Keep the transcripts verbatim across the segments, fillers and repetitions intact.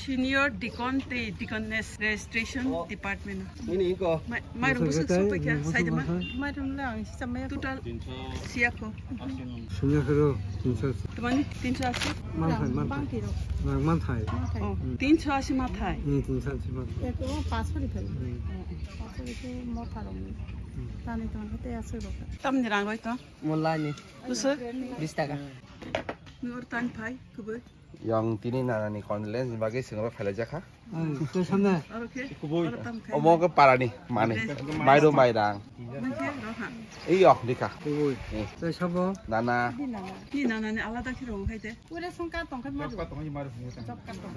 Senior Deacon tei Deaconess Registration Department. Nini iko. Mai-, mairung bwswk sokphaikha, saidima. Mairung le ang sisa maya. Total siyakho. Sumya khoro, tinso. Tamani tinso asi? Manthai, manthai. Bangkiro. Nang manthai. Manthai. Oh, tinso asi mathai. Hmm, tinso asi mathai. Eko paso ri phai. Hmm. Paso ri motha rong. Hmm. Tani tong hete asi roka. Tamni rang roi to? Molani. Bwswk? Bis taka. Nor tan phai, kubui. Yang tini nanani condolence ni bagwi swngrok phailaijak kha. Ang, tei samne. Oro khe, kubui. Oro tam khai. Omo khe parani mani. Mairu mairang. Nang khe roha. Iyo, dikha. Kubui. Eh. Tei sabo? Nana. Ni nana ni alada khe rong khai de. Pura songka tong khai maru. Jokka tong khai maru. Jokka tong.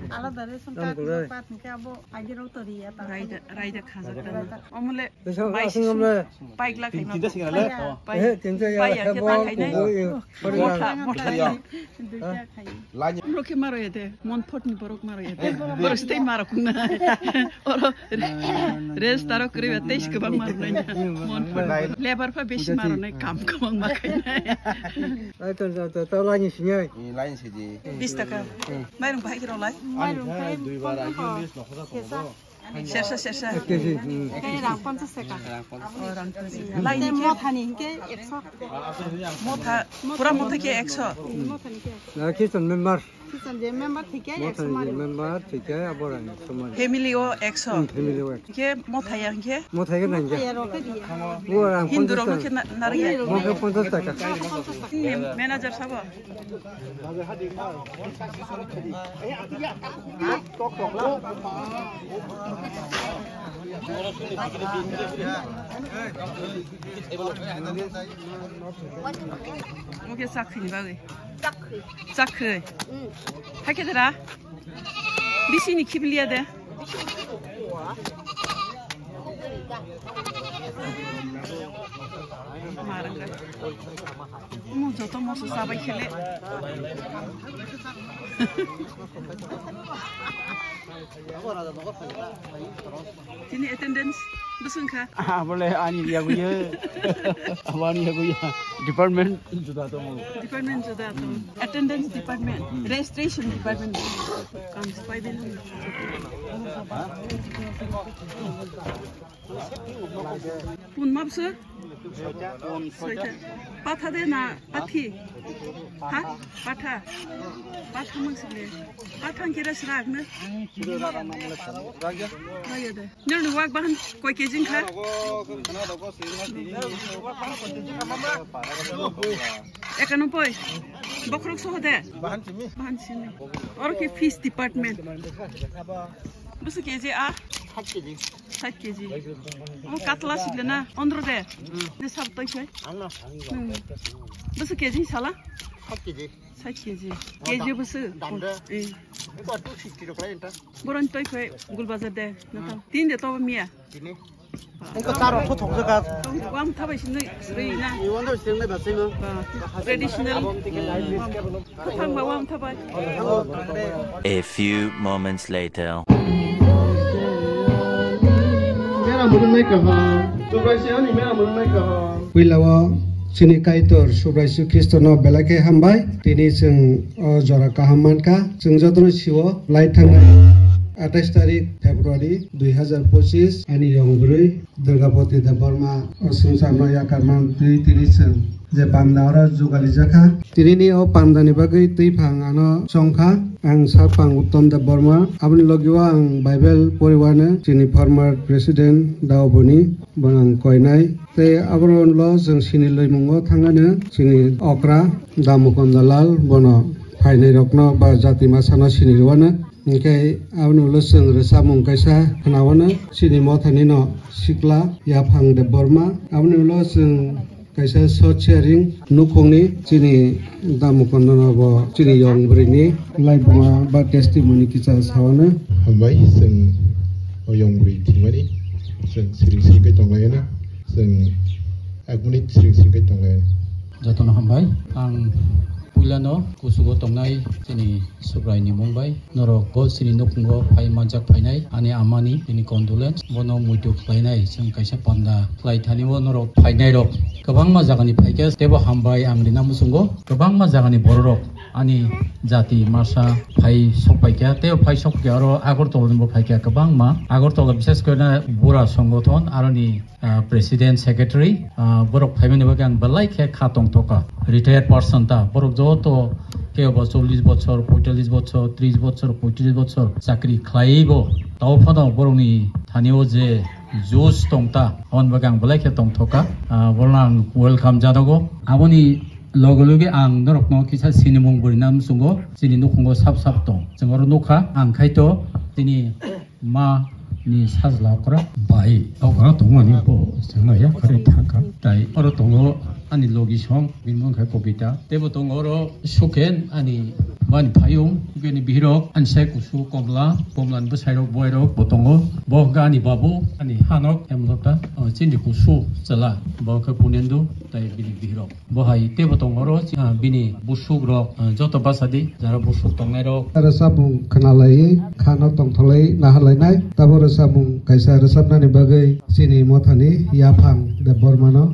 Alada re songka pat ni khe abo agi rok to riya ta. Raida, raida khajak ta. Omole. Tei sabo asung omle. Paigla khaima. Tinta singa le? Pai-, eh, tinta ya, paiya khe bo, ta khainai. Bo, bo, bo, motha, bo, motha. Duita khai. Lain. Borok khe maro ya de, Monpot ni borok maro ya de. Eh, borok stay maro kuna. Oro res taro kre ya tei kwbang maro nai. Monpot. Lain. Lebar pha besi maro nai, kam kwbang ma khainai. Ai to, to, to, to lain sinai. Eh, lain siji. Bis taka. Eh. Mairung bai kiro lai. Mairung bai. Dui bar ayo, bis no khoda. Sersa, sersa. Ek kg, hmm. Tei rang ponchas taka. Oh, rang ponchas. Laini khe? Mothani hinkhe ekso. Motha, pura motha khe ekso. Mothani khe ekso. Na, Christian member. Christian je member thikhe ekso mari. Mothani member thikhe abo rang ekso mari. Family o ekso. Hmm, family o ekso. Khe motha ya hinkhe? Motha ya nang ya. Motha ya rokhe diya. Hindu rok khe na, narya. Motha ponchas taka. Manager sabo. Oke, sakri ni bagwi. Sakri. Sakri. Mm. Hakhe dara? Bisi ni khibiliya de. Marang. Omo joto moso chabai khele. Tini attendance bwswng kha? Ah, bole ani yaguya. Abo ani yaguya. Department juda tongo. Department juda tongo. Attendance department, registration department. Kam spai de. Pun mapsuk? Soita. Patha de na pathi? Ha? Patha. Patha mangsile. Patha kira srak na? Raya de. Nirni wak bahan koi kejing kha? Ekanopoi. Bokrok soho de? Bahan simi. Bahan simi. Oro ke fish department. Bwswk keji a? Sat keji. Sat keji. O katla sigle na? Ondro de? Hmm. De sab toi khoi? Ang na. Hmm. Bwswk keji sala? Sat keji. Sat keji. Keji bwswk? Dam de? Eh. Eko two fifty rok lai enta. Boron toi khoi Gulbazar de. Na tao. Hmm. Tin de to miya? Tini. Eko charo tho thok jaka. Wam thabai sinoi srei na. Iwan do sing le basai mo. Traditional. Thang ba wam thabai. A few moments later. Mera murunai kaham. Subrai si ani mera murunai kaham. Puila o chini Kaitor Subrai Jisu Khristo no belai khe hambai. Tini chwng o jora kaham mankha. Chwng jotono siwo lai thangnai atais tarik February dui hazar pochis ani yong bwrwi Durgapati Debbarma o swngcharno yakarma twi tini chwng je panda oro jugali jakha. Tinini o pandani bagwi twiphang ano chongkha, ang Sarpang Uttom Debbarma. Aboni logi o ang Bible poriwano chini former president Daoboni bono ang koinai. Tei aboni ulo chwng chini loimungo thangano chini okra Damokonda Lal bono phainairokno ba jati masano sini rwano. Hinkhe aboni ulo chwng rwchapmung kaisa khwnawano, chini mothani no sikla Yaphang Debbarma. Aboni ulo chwng kaisa short sharing nukhungni chini Damokondono bo chini yong bwrwini laibuma ba testimony kisa sawano. Hambai, chwng o yong bwrwi thwimani chwng siring siring khe tonglaino, chwng ek minute siring siring khe tonglaino. Jotono hambai. Ang puilano kuchugo tongnai chini Subrai ni mung bai norok bo chini nukhungo phai manjak phainai ani amani chini condolence bono muitu khlainai chwng kaisa panda khlai thani o norok phainai rok kwbangma jagani phaikhe teibo hambai ang rina muchungo kwbangma jagani bororok Ani jati masa phai sokpaikha, tei phai sokpaikha aro Agartala ni bo phaikha kwbangma. Agartala bishes kore na bura songothon aroni, ah, president secretary, ah, borok phaimani bagwi ang belai khe kha tongthoka. Retired person ta, borok joto kebo chollish bochor, poitallish bochor, trish bochor, poitallish bochor chakri khlaiwi bo tao phano borokni thani o je juice tongta, aboni bagwi ang belai khe tongthoka. Ah, borokno ang welcome janogo. Aboni loge loge ang norokno kisa sinimung bwrwina muchungo, chini nukhungo sap sap tong. Chwng oro nukha, ang khaito chini ma ni sajla okra bai. Okra tongmani bo chwngno yakarwi thangkha. Tai oro tongo ani logi song, bini mung khe Kobita. Teibo tongo oro Suken, ani bani phayung, bini bihirok, ani sai kusu Komla, Komlani bwsairok, boirok bo tongo. Bo hwnkha ani babu, ani hanok, Hemlota, o, chini kusu chwla, bo hwnkha Punendu, tai bini bihirok. Bo hai teibo tongo oro, ah, bini busuk rok, ah, joto bachadi, jara busuk tongnai rok. Rwchapmung khwnalaiwi khano tongtholwi nahalainai. Tabo rwchapmung kaisa rwchapnani bagwi chini mothani yaphang Debbarmano.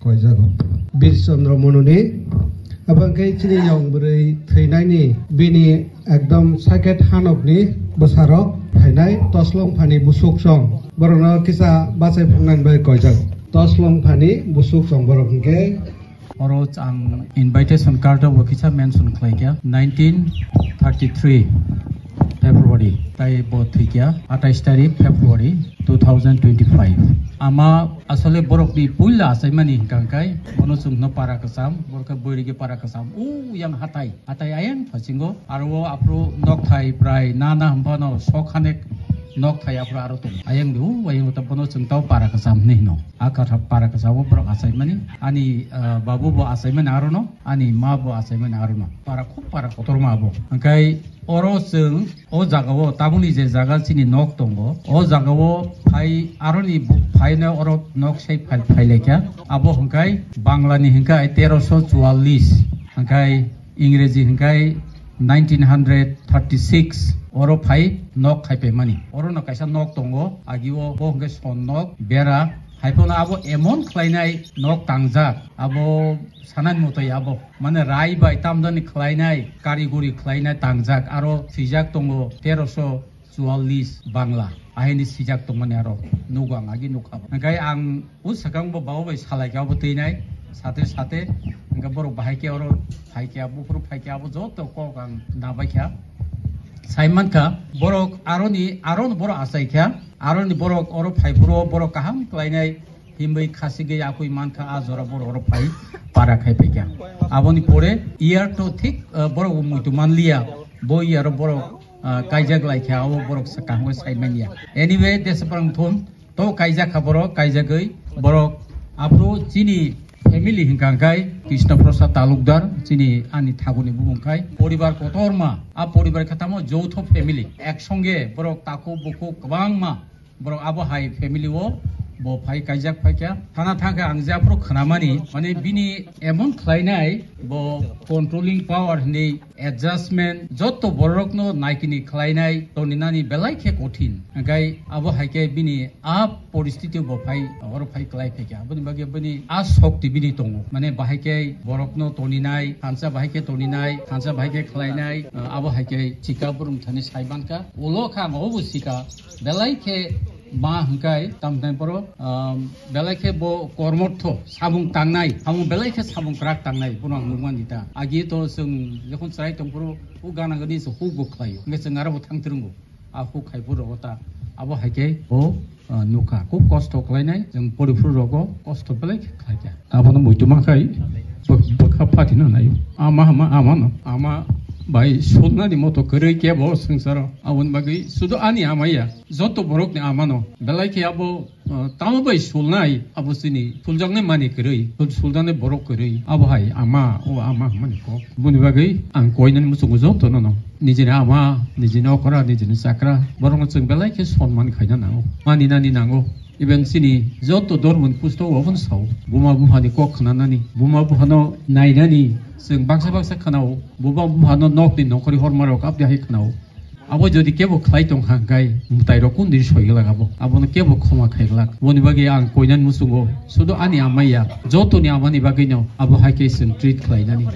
Koijago. Bir Chandra Mononi, abang khe chini yong bwrwi thwinaini bini ekdom sakhet hanokni bwsarok phainai Toslong phani busuk song. Borokno kisa bachai phungnani bai koijak. Toslong phani busuk song borok hwnkhe. Oro ang invitation card o bo kisa mention khlai kha, nineteen thirty-three February, tai bo thwi kha atais tarik February two thousand twenty-five. Ama asole borokni puila achaimani hwnkha hwnkhe bono chwngno para kwcham, borok khe bwrwigi para kwcham, u yang hatai. Hatai ayang phasingo, aro o aphuru nokthai prai nana hwnphano sok hanek nokthai aphuru aro tongo. Ayang di, o ayang ta bono chwng tao para kwcham hinwi hino. A kwthap para kwcham o borok achaimani, ani, ah, babu bo achaimani arono, ani ma bo achaimani arono. Para khub para kotorma abo. Hwnkhe oro chwng o jaga o tabukni je jaga chini nok tongo, o jaga o phai aroni bu-, phaino oro nok sai phai, phailaikha. Abo hwnkhe Banglani hwnkhe teroso chuallis. Hwnkhe Ingreji hwnkhe nineteen hundred thirty-six oro phai nok khaipaimani. Orono kaisa nok tongo, agio bo hwnkhe son nok, bera. Haiphano abo emon khlainai nok tangjak, abo sanani motoi abo, mane rai bai tamjani khlainai, karigori khlainai tangjak, aro swijak tongo teroso chuallis Bangla, ahaini swijak tongmani aro nugo ang agi nukha. Hwnkhe ang o swkang bo babo bai salaikha, abo twinai sate sate, hwnkhe borok bahai khe oro phaikha, buphuru phaikha, abo joto kok ang nabaikha. Saimankha borok aroni, aron borok achaikha, aroni borok oro phaiphuru borok kaham khlainai himwi khasigwi akwi mankha, a jora borok oro phai para khai phaikha. Aboni pore year to thik, ah, borok muitu manliya, bo year o borok ah, kaijak lai kha, abo borok sa kaham khe sai manya. Anyway, Desaphrang thum, to kaijak kha borok, kaijagwi borok aphuru chini family hwnkha hwnkhe Krishna Prasad Talukdar, chini ani thaguni bumung khai, poribar kotorma, a poribar khe tamo joutho family, ek songe borok takhuk bukhuk kwbangma, borok abo hai family o bo phai kaijak phaikha. Thana thangkhe ang je aphuru khwnamani, mane bini emon khlainai bo controlling power hinwi adjustment joto borokno naikini khlainai toninani belai khe kothin. Hwnkhe abo hai khe bini a poristiti bo phai, oro phai klai phaikha. Aboni bagwi bini a shokti bini tongo. Mane bahai khe borokno toninai, thansa bahai khe toninai, thansa bahai khe khlainai, abo hai khe sika brum thani sai mankha. Ulo kha ang obo sika. Belai khe ma hwnkhe tamni poro, um, belai khe bo kormortho samung tangnai, samung belai khe samung kwrak tangnai, bono ang nukmani ta. Agi to chwng jokhon chwrai tongphuru o gana gani se huk bo khlaio. Hwnkhe chwng aro bo thang twrwngo. A huk khai phuru rogo ta. Abo hai khe bo, uh, nukha. Khub kosto khlainai, chwng poriphuru rogo kosto belai khe khlaikha. Abono muitu mankhai, bwk-, bwkha phatina naio. Ama, ama, amano, ama bai sotnani moto kwrwi kebo swngcharo. Aboni bagwi sudu ani ama ya, joto borokni amano. Belai khe abo Ah, tamo bai sulnai, abo chini suljaknai mani kwrwi, sul-, suljaknai borok kwrwi, abo hai ama, o ama hwnmani kok. Boni bagwi ang koinani muchungo joto nono. Nijini ama, nijini okra, nijini chakra, borokno chwng belai khe sonman khaina nango, maninani nango. Even chini joto dormoni pusto obono sao, buma buphani kok khnanani, buma buphano nainani, chwng baksa baksa khnao, buma buphano nokni nongkhorwi hormarok abdi hai khnao. Abo jodi kebo khlai tong kha hwnkhe, mwtairok kundin soi glak abo. Abono kebo khoma khai glak. Boni bagwi ang koinani muchungo, sudu ani amaiya, jotoni amani bagwino abo hai khe chwng treat khlainani,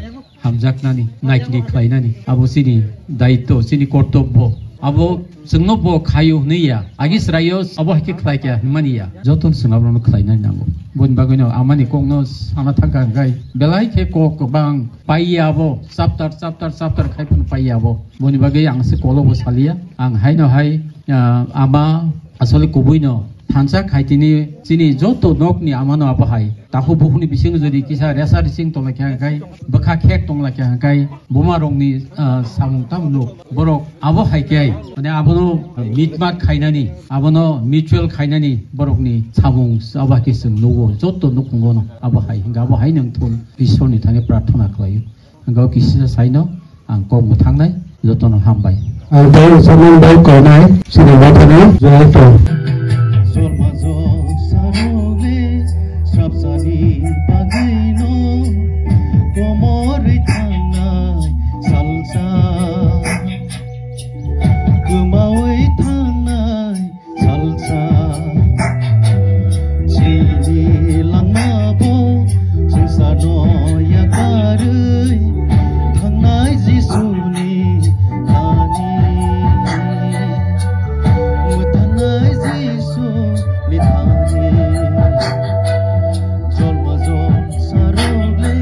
hamjaknani, naikni khlainani. Abo chini daitto, chini kortobbo. Abo chwngno bo khaio hwnwi ya, agi chwraio abo hai khe khlai kha hwnmani ya. Jotono chwng abono khlainani nango. Boni bagwino amani kokno sana thangkha hwnkhe, belai khe kok kwbang paiya abo, chapter, chapter, chapter khai phano paiya abo. Boni bagwi ang se kolobo saliya. Ang haino hai, ah, ama asole kubuino thansa khai tini chini joto nokni amano abo hai. Takhuk bukhukni bisingo jodi kisa resa rising tongla khe hwnkhe, bwkha khek tongla khe hwnkhe, buma rokni, ah, samung tamo nuk. Borok abo hai khe, mane abono mitmat khainani, abono mutual khainani borokni samung abo hai khe chwng nugo, joto nukhungono abo hai. Hwnkhe abo hai nang thun Ishwarni thani prarthana khlaio. Hwnkhe o kisisa saino ang kok mwthangnai, jotono hambai. Ang tei Usman bai koinai, chini mothani joto. Jorma jok sarole, srapsani bagwino, komorwi thangnai salsa. Kwmawi thangnai salsa, chini langmabo chwngsano yakarwi thangnai Jisuni thani, mwthangnai Jisuni thani, jolma jol sarokle.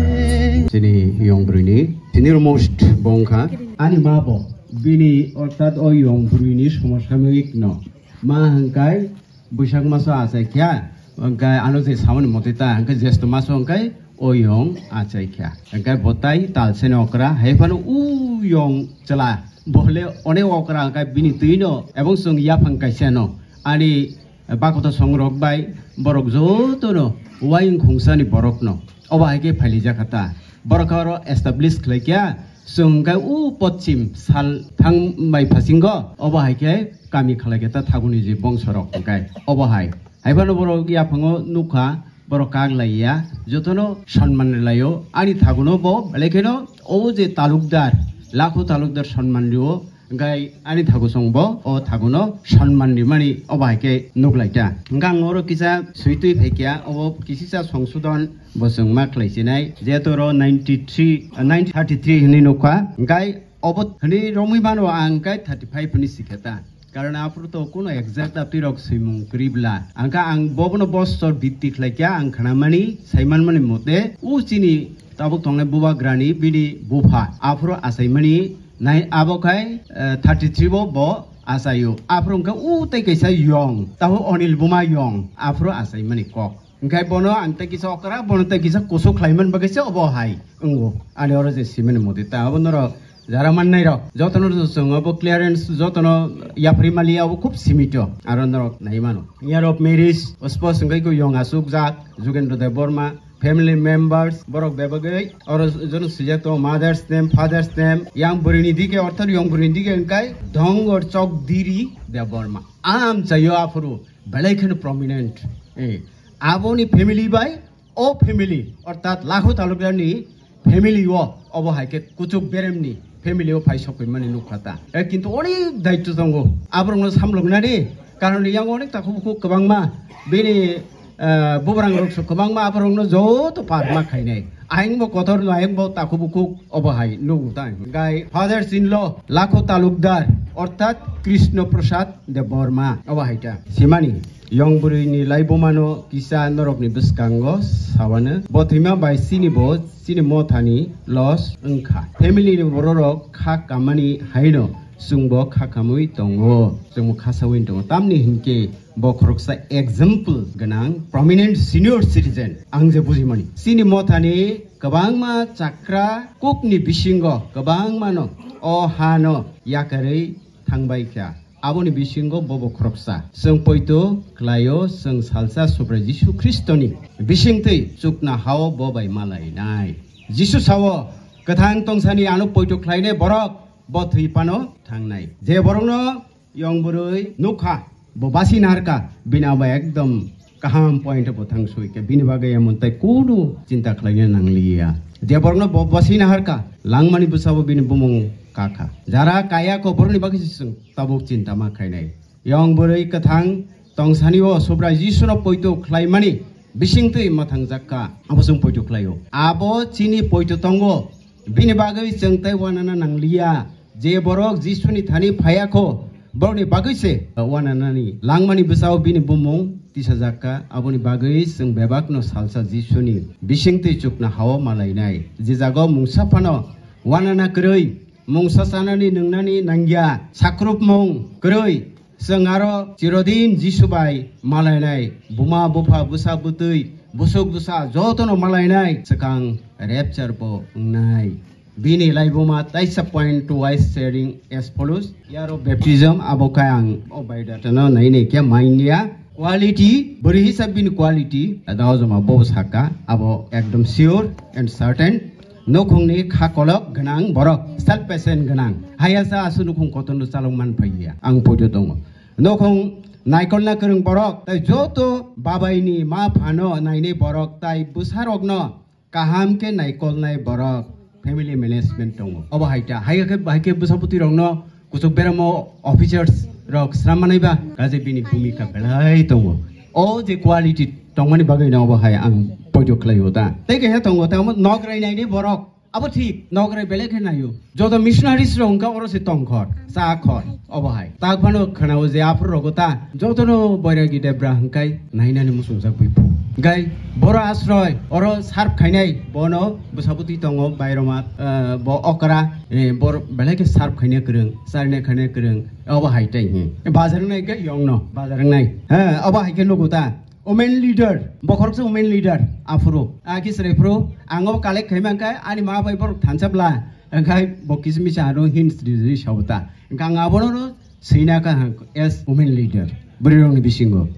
Chini yong bwrwini senior most bo wngkha ani ma bo. Bini orthat o yong bwrwini somosamwikno ma hwnkhai Bwsak maso achai kha, hwnkhai ano je samani mote ta hwnkhai Jesto maso hwnkhai o yong achai kha. Hwnkhai bo tai talsani okra, hai phano u yong chwla bo le onek okra hwnkhai bini twino ebong chwng yaphang kaisa no ani bakoto songrok bai borok jotono uaing khungsani borokno obo hai khe phailijak kha ta. Borok khe oro establish khlai kha, chwng hwnkhai u pochim sal thang bai phasingo, obo hai khe kami khlai khe ta thaguni je bongsorok hwnkhai obo hai. Hai phano borok yaphango nukha, borok kak lai ya, jotono sonman rwlaio. Ani thaguno bo belai kheno o je talukdar, lakho talukdar sonman rio, hwnkhai ani thagu chwng bo o thaguno sonman rimani obo hai khe nuklaikha. Hwnkhe ang oro kisa swi twi phaikha, obo kisisa songsodon bo chwng ma khlai sinai, jehetu oro ninety three, nineteen thirty three hwnwi nukha, hwnkhe obo hwnwi romwi mano ang hwnkhe thirty five hwnwi sikha ta. Karon aphuru to kuno exact apni rok swimung kwrwi bla. Hwnkhe ang bobono bosor bitti khlaikha, ang khnamani, saimanmani mote, o chini tabuk tongnai bubagrani bini bupha aphuru achaimani nai abo khai, eh, thirty three bo bo achaio. Aphuru hwnkhe u tei kaisa yong, tabuk Onil Buma yong aphuru achaimani kok. Hwnkhe bono ang tei kisa okra, bono tei kisa kusu khlaiman bagwi se obo hai wngo. Ani oro je simani modi ta abo norok jara mannai rok jotono chwng abo clearance jotono yapri mali abo khub simito aro norok nai mano. Year of marriage, ospos hwnkhe ko yong asukjak, Jugendra Debbarma, family members, borok bebagwi oro jono swijak tongo, mother's name, father's name, yang bwrwini dike, ortho yang bwrwini dike hwnkhe Dhongor Chokdiri Debbarma. Am chayo aphuru belai kheno prominent. Eh, aboni family bai o family, orthat Lakho Talukdarni family o, obo hai khe Kuchuk Beremni family o phai sokphaimani nukha ta. Eh, kintu onek daityo tongo. Aborokno samloknani karon yang onek takhuk bukhuk kwbangma bini, eh, bubagrang rok so kwbangma aborokno joto par ma khainai. Ayang bo kotor no, ayang bo takhuk bukhuk obo hai nugo ta. Gai father in law Lakho Talukdar orthat Krishna Prasad Debbarma obo hai ta. Simani. Yong bwrwini laibumano kisa norokni bwskango sawano, bo thwima bai chini bo chini mothani loss wngkha. Family ni bororok kha kamani haino chwngbo kha kamwi tongo, chwngbo kha sawi tongo. Tamni hinkhe bo khoroksa example gwnang, prominent senior citizen. Ang je bujimani, chini mothani kwbangma chakra kukni bisingo kwbangmano o hano yakarwi thangbai kha. Aboni bisingo bobo khoroksa. Chwng poito khlaio, chwng salsa Subrai Jisu Khristoni bisingtwi chukna hao bo bai malainai. Jisu sao, "Kwthang tongsani ano poito khlainai borok bo thwi phano thangnai." Je borokno yong bwrwi nukha, bo basi narka, bini abo ekdom kaham point bo thang sui khe, bini bagwi emon tai kunu chinta khlaina nangliya. Je borokno bo basi naharka, langmani bwsabo bini bumung kakha. Jara kaya ko borokni bagwi se chwng tabuk chinta ma khainai. Yong bwrwi kwthang tongsani o Subrai Jisuno poito khlaimani bisingtwi mwthangjakka, abo chwng poito khlaio. Abo chini poito tongo, bini bagwi chwng tei uanana nangliya. Je borok Jisuni thani phaiya kho, borokni bagwi se uananani langmani bwsao bini bumung tisajakka. Aboni bagwi chwng bebakno salsa Jisuni bisingtwi chukna hao malainai. Je jago mungsa phano uanana kwrwi, mungsa chanani nwngnani nangya, sakrupmung kwrwi, chwng aro chirodin Jisu bai malainai, buma bupha bwsa bwtwi busuk bwsa jotono malainai, swkang rapture bo wngnai. Bini laibuma taisa point wise sharing as follows. Yaro baptism abo khe ang o bai data no nai nai khe manya quality, bwrwi hisa bini quality, dao joma bo saka, abo ekdom sure and certain. Nukhungni kha kolok gwnang borok, self patient gwnang. Hayasa asu nukhung kotorno chalok man phaiya. Ang poito tongo. Nukhung naikolna kwrwng borok, tai joto babaini ma phano nainai borok, tai bwsarokno kaham khe naikolnai borok, family management tongo. Obo hai ta, hai khe, hai khe bwsapoti rokno kuchuk beramo officers rok sram manai ba, kaje bini bhumika belai tongo. O je quality tongmani bagwi no obo hai ang poito khlai o ta. Tei kaisa tongo, tamo nograi nainai borok. Abo thik, nograi belai khe naio. Joto missionaries rok wngkha oro se tongkhor, chakhor, obo hai. Tak phano khwnao je aphuru rogo ta, jotono Boiragi Debra hwnkhe nainani muchungjak bui phu. Hwnkhe boro asroi, oro serve khainai, bono bwsabutwi tongo, Bairoma, eh, bo okra, eh, bor belai khe serve khaina kwrwng, charina khaina kwrwng, obo hai tai hi. Bazar wngnai khe yongno, bazar wngnai. He, obo hai khe nugo ta. Women leader, bokhoroksa women leader, aphuru, a khe chwrai phuru, ang obo collect khai mankha, ani ma bai borok thansa bla, hwnkhe bo kisa misa ano hints rijui sabota. Hwnkhe ang abono swina kha hang as women leader, bwrwirokni bisingo.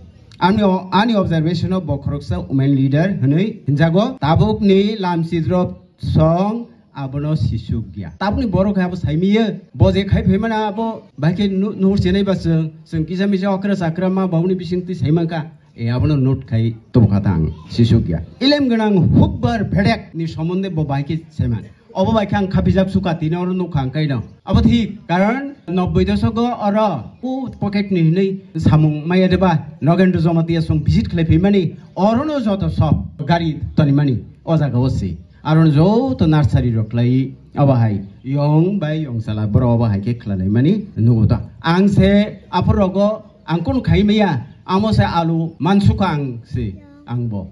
Ani o-, ani observation o bokhoroksa women leader hwnwi hinjago, tabukni lamchidrop song abono sisuk ya. Tabukni borok hai abo saimiyo, bo je khai phaimana abo bahai khe nu-, nuhur chenai ba chwng, chwng kisa misa okra chakra ma babuni bisingtwi saimankha. E, abono note khai tubukha ta ang, sisuk ya. Ilem gwnang hukbar bedek ni somonde bo bai khe saiman. Obo bai khe ang khapijak suka tini oro nukha ang kaino. Abo thik, karon nobboi dosogo oro u pocket ni hinwi samung maya deba Nogendra Jamatia song visit khlai phaimani, orono joto sob gari tonimani o jaga o se. Arono joto nursery rok khlai obo hai yong bai yong sala borok obo hai khe khlai laimani nugo ta. Ang se aphuru rogo ang kunu khai maya, amo se alu mansukha ang se ang bo.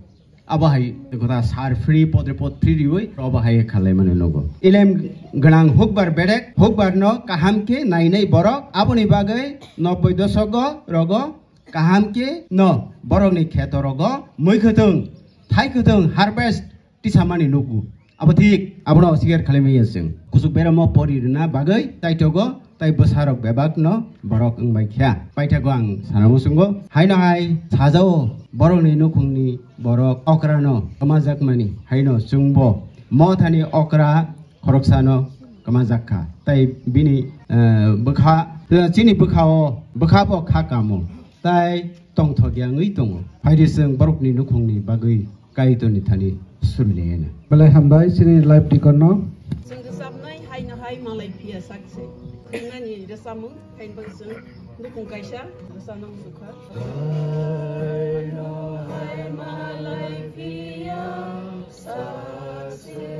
Abo hai kota sar free, podre pod free riwi, abo hai khalai mani nogo. Ilem gwnang hukbar bedek, hukbar no kaham khe nainai borok, aboni bagwi nobboi dosogo rogo kaham khe no borokni kheto rogo mui khwthwng, thai khwthwng harvest tisa mani nugo. Abo thik, abono sigar khalai maya chwng. Kusuk beramo pori rwna bagwi taitogo, tai bwsarok bebak no borok wng bai kha. Paithago ang sana muchungo, haino hai sajao borokni nukhungni borok okrano kwmajakmani, haino chwngbo mothani okra khoroksano kwmajakha. Tai bini, eh, bwkha, chini bwkhao, bwkha bo kha kamo. Tai tongthok ya wngwi tongo. Phaidi chwng borokni nukhungni bagwi Kaitorni thani surilaiyana. Belai hambai chini live deacon no. Chwng rwchapnai haino hai malai phiya sakse. Nani rwchapmung haino bai chwng nukhung kaisa rwchapna muchungkha. Haino hai malai phiya sakse.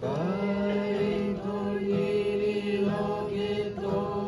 Kaitor nini loge tongthung.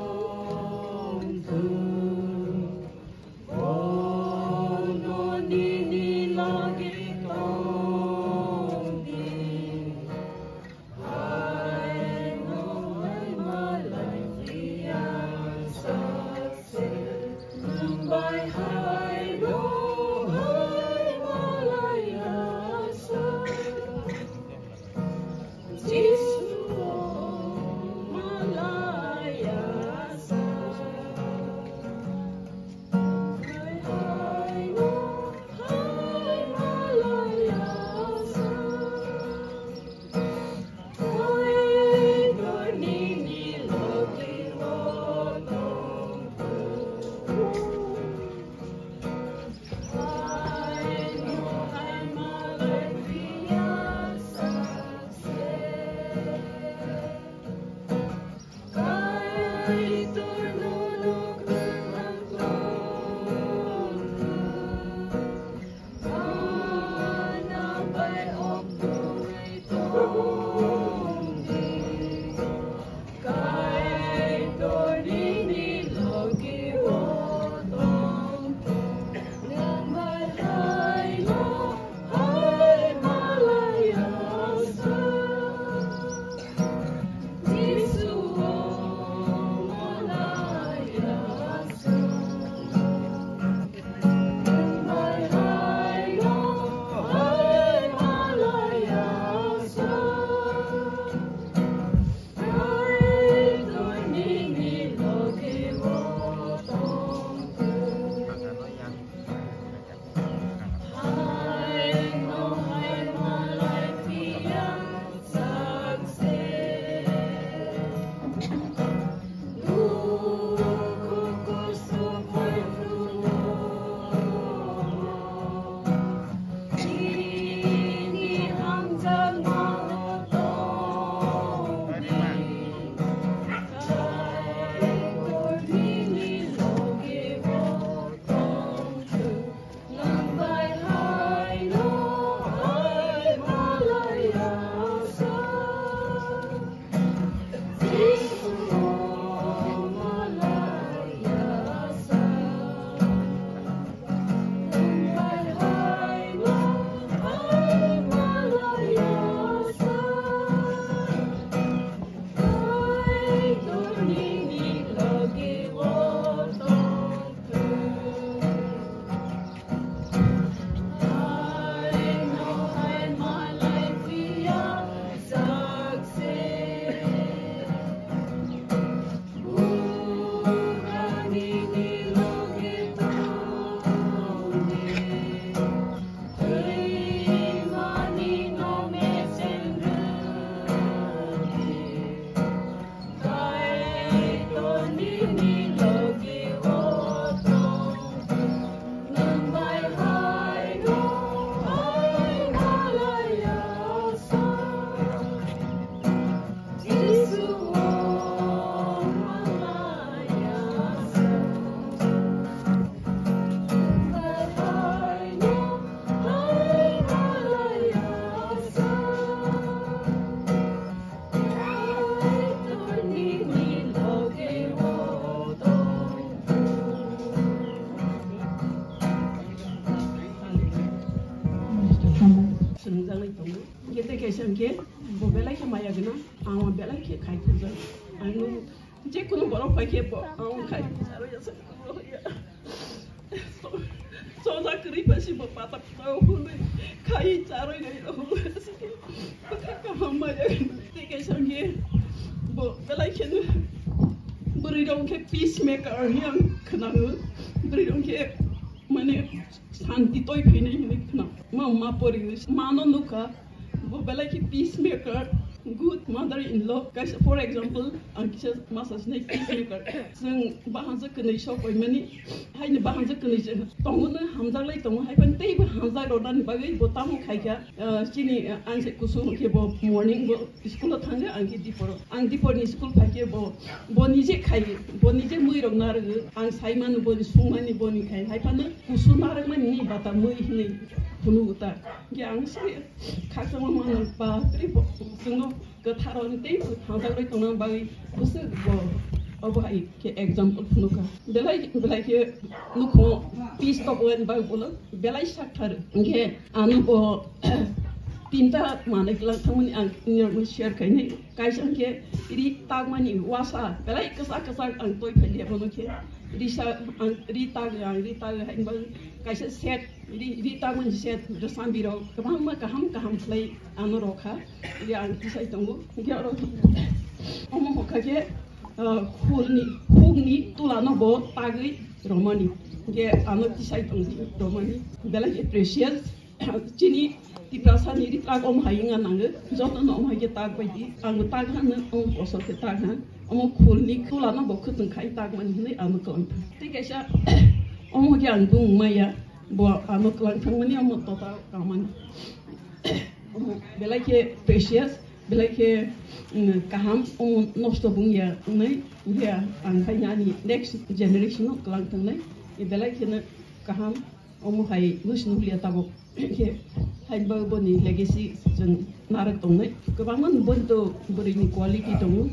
Tongo. Hwnkhe tei kaisa hwnkhe bo belai khe maya gwnang, ang belai khe khai khurjak. Ang nung je kunu borok pai khe bo ang khai khurjak. Soja kwrwi pha si bo pata pata hwnwi khai charwi nai rw. Bwkha kaham maya gwnang. Tei kaisa hwnkhe bo belai kheno bwrwi rok khe peacemaker hwnwi ang khwnao. Bwrwi rok khe mane santi toi phainai hinwi khna. Ma, ma pori mano nukha. Bo belai khe peacemaker, good mother in law. Kaisa, for example, ang kisa masa sinai peacemaker. Chwng bahanjak kwnwi sok oi mani, haini bahanjak kwnwi je tongo no hamjak lai tongo, hai phano teibo hamjak rw nani bagwi bo tamo khai kha. Ah, chini, ah, ang se kusu hwnkhe bo morning bo school o thangkha, ang khe dipor o. Ang dipor ni school phai khe bo, bo nije khai, bo nije mui rok narwgo. Ang sai mano bo ni sung mani bo ni khai. Hai phano kusu narwk mani ni bata mui hinwi phunu uta. Hwnkhe ang se khakchangma mano ba tei bo chwngno kwtharo ni tei hamjak rwi tongna bagwi bwswk bo obo hai khe example phunu kha. Belai, belai khe nukhungo peace tok wen bagwi bolo belai sak thar. Hwnkhe ano bo tinta manwi kwlang thangmani ang nirokno share khainai. Kaisa hwnkhe ri tagmani wasa belai kwchak kwchak ang toi phailiya bono khe. Risa ang ri tag, ang ri tag hai bang kaisa set ri, ri tagmani set rwchapmani rok kwbangma kaham kaham khlai ano rokha. Ri ang tisai tongo. Hwnkhe oro omo hokha khe, ah, khulni, hukni tulano bo tagwi romani. Hwnkhe ano tisai tongwi romani. Belai khe precious. Chini Tiprasa ni ri tag om hai wngna nango. Joto no om hai khe tag bai di. Ang bo tag hano, om kosor khe tag ha. Omo khulni tulano bo khwtwng khai tag mani hinwi ano kwlang thang. Tei kaisa omo khe ang bung maya. Bo ano kwlang thang mani omo tota kamani. Omo belai khe precious, belai khe, mm, kaham, omo nosto bung ya wngnai. Hwnkhe ang khaina ani next generation no kwlang thangnai. Belai kheno kaham. Omo hai Wisnu Hulia tabuk khe hai ba boni legacy chwng narwk tongnai. Kwbangma boni to bwrwini quality tongo.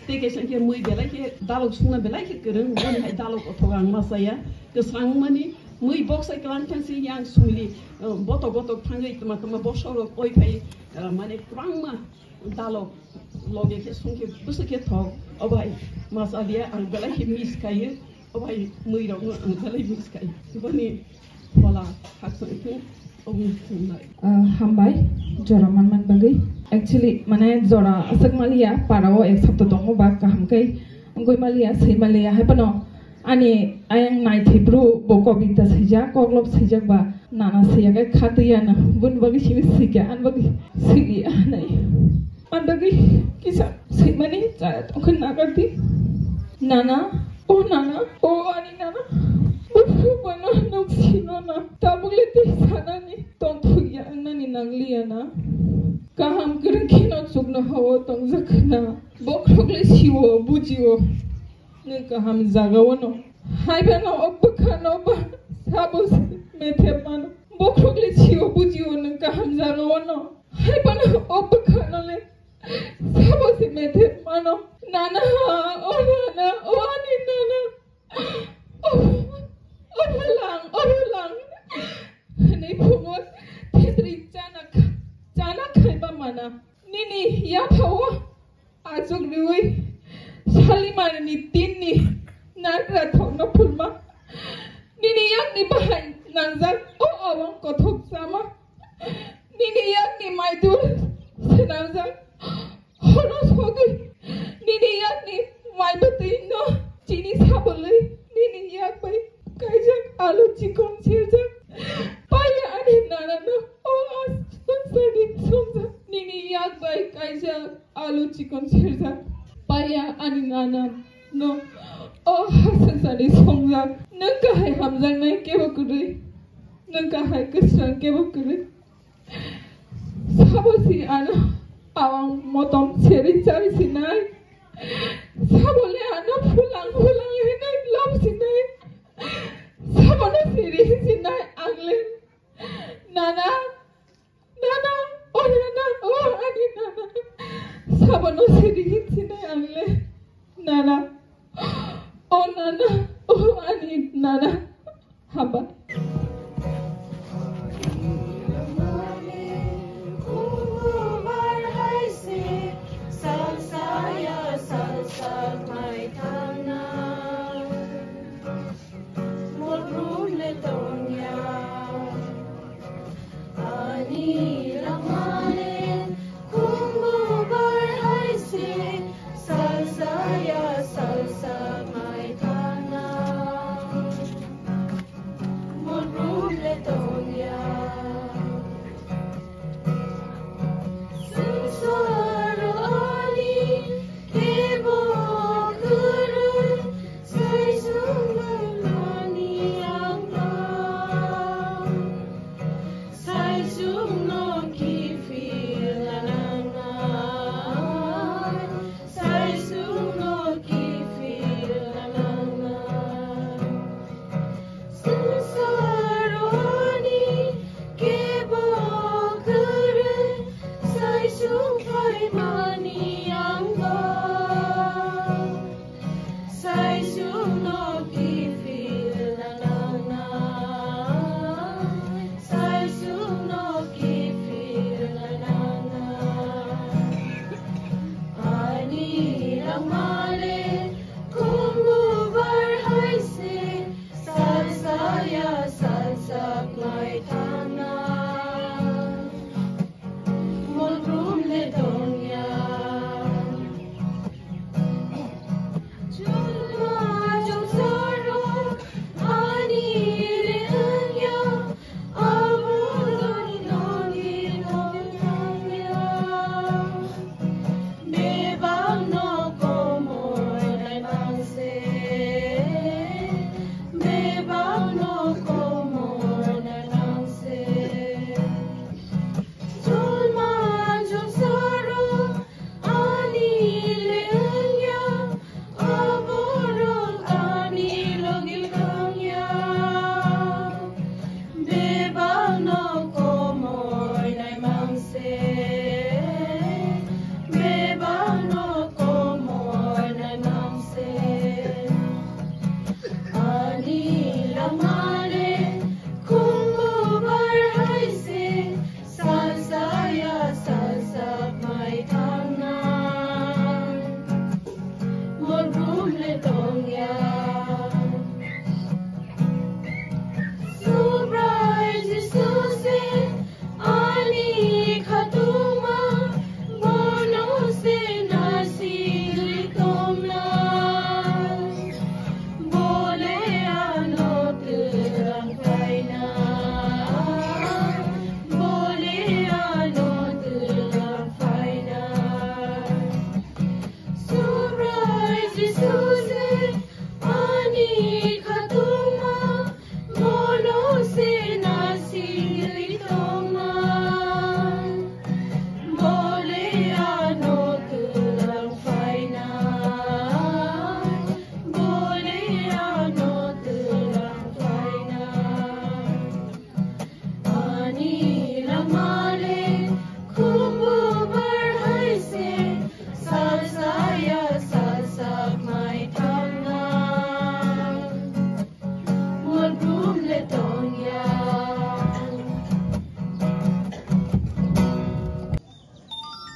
Tei kaisa khe mui belai khe dalok sungna belai khe kwrwng, boni hai dalok othok ang ma chaya. Kwsang mani mui boksa kwlang thang si yang sungli, uh, botok botok thangwi tma tma boksok rok oi phai, uh, mane kwbangma dalok loge khe sung khe bwswk khe thok. O bai ma chaliya ang belai khe miss khaio. O bai, mui rok no ang belai miss khai. Boni phola hakchang thung, omo thung nai. Ah, hambai, jora man man bagwi. Actually, mane jora aswk maliya, para o ek sapta tongo ba kaham kai. Wngwi maliya, swi maliya, hai phano ani ayang naithai bru bo kobita swijak, koklop swijak ba nana swiya kai khatwi ya no. Boni bagwi simi swikha, ani bagwi swiliya nai. Andagwi kisa swimani chaya tongkhe nakardi. Nana, o nana, o ani nana. Buphuru bono nuk sino na. Tabukle tei sanani tongthokya wngnani nangliya na. Kaham kwrwng kheno chuknoha-o tongjak na. Bokhorokle sio, bujio. Nwng kaham jaga-o no. Hai phano o bwkhano ba sabo se methep mano. Bokhorokle sio, bujio nwng kaham jaga-o no. Hai phano o bwkhano le sabo se methep mano. Nana, o nana, o ani nana. O, o lang, o lang. Hwnwi phungo thedri chana kha-, chana khaiba mana. Nini yaphao achuk riui salimani tinni narwkra thokno phulma. Nini yakni bahai nangjak o awang kothok chama. Nini yakni maidur swnamjak horo sogwi. Nini yakni maibwtwi no chini sabolwi nini yak bai kaijak alu chikon serjak. Paiya ani nana no o aswk sani songjak. Nini yak bai kaijak alu chikon serjak. Paiya ani nana no o hasasani songjak. Nwng kahai hamjaknai kebo kwrwi. Nwng kahai kwsrang kebo kwrwi. Sabo si ano awang motom seri chari sinai. Sabo le ano phulang phulang hinai love sinai. Sabo no seri sinai ang le. Nana, nana, o nana, o ani nana. Sabo no seri sinai ang le. Nana, o nana, o ani nana. Haba.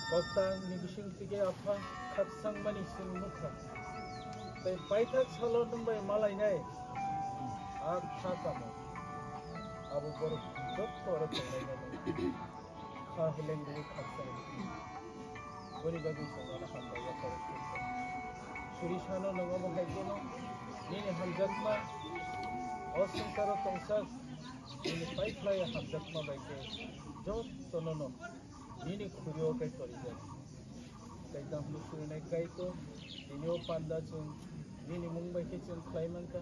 Koktang ni bising tike apha khakchangmani simi nukha. Tei paithak salo nwng bai malainai a kha kamo. Abo borok jotto oro tonglainai kha heleng rwi khakchang. Boni bagwi chwng ano hambai yapharo suri sano nwng obo hai kheno nini hamjakma o swngcharo tongsak nini paikhlai hamjakma bai khe jottono no nini khuri-o khe torijak. Kaitor bwswrwinai Kaitor, tini o panda chwng nini mung bai khe chwng khlai mankha.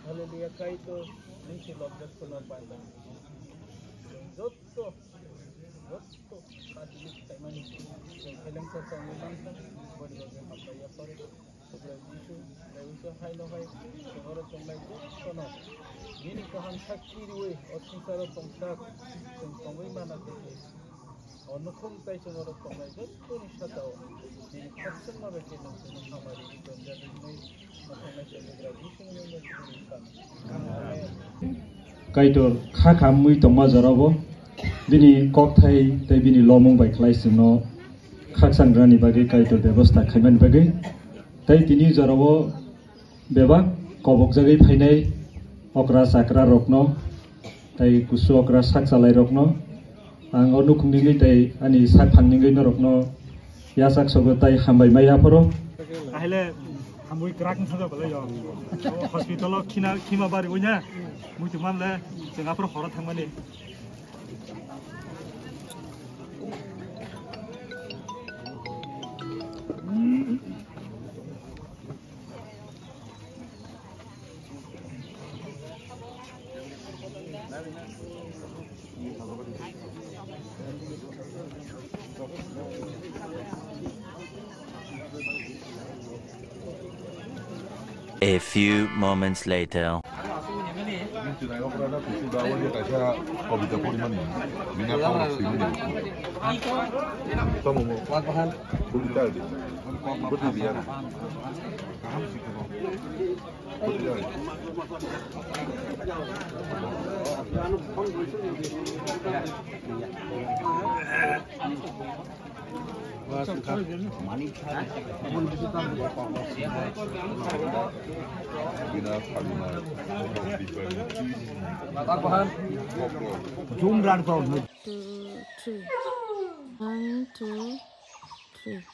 Hallelujah, Kaitor, nini se lobjak kheno panda. Chwng jotto, jotto khatini khlaimani chwng helengsa chongwi mankha, boni bagwi hambai yapharo. Subrai Jisu, tei uiso haino hai chwng oro tongnai jottono nini kaham sakki riui o swngcharo tongsak chwng tongwi mana khe o nukhung tei chwng oro tongnai jottoni sakao nini khakchangma bai khe nwng chwngno hamari tonjak hwnwi mwthangnaisa Subrai Jisuni mungwi khulumkha. Amen. Kaitor kha khamwi tongma jorabo bini kokthai tei bini lomung bai khlai chwngno khakchang rani bagwi Kaitor bebostha khaimani bagwi. Tei tini jorao bebak kobokjagwi phainai okra chakra rokno tei kusu okra sak chalai rokno ang o nukhung ningwi tei ani sak phang ningwi norokno yachak sogo tei hambai mai yaphoro. Ahile Mui krak wngkha belai yo. O hospital o khina, khima bari wngya. Mui tongma le chwng aphuru horo thangmani. A few moments later. Zoom run kau. Two, three. One, two, three.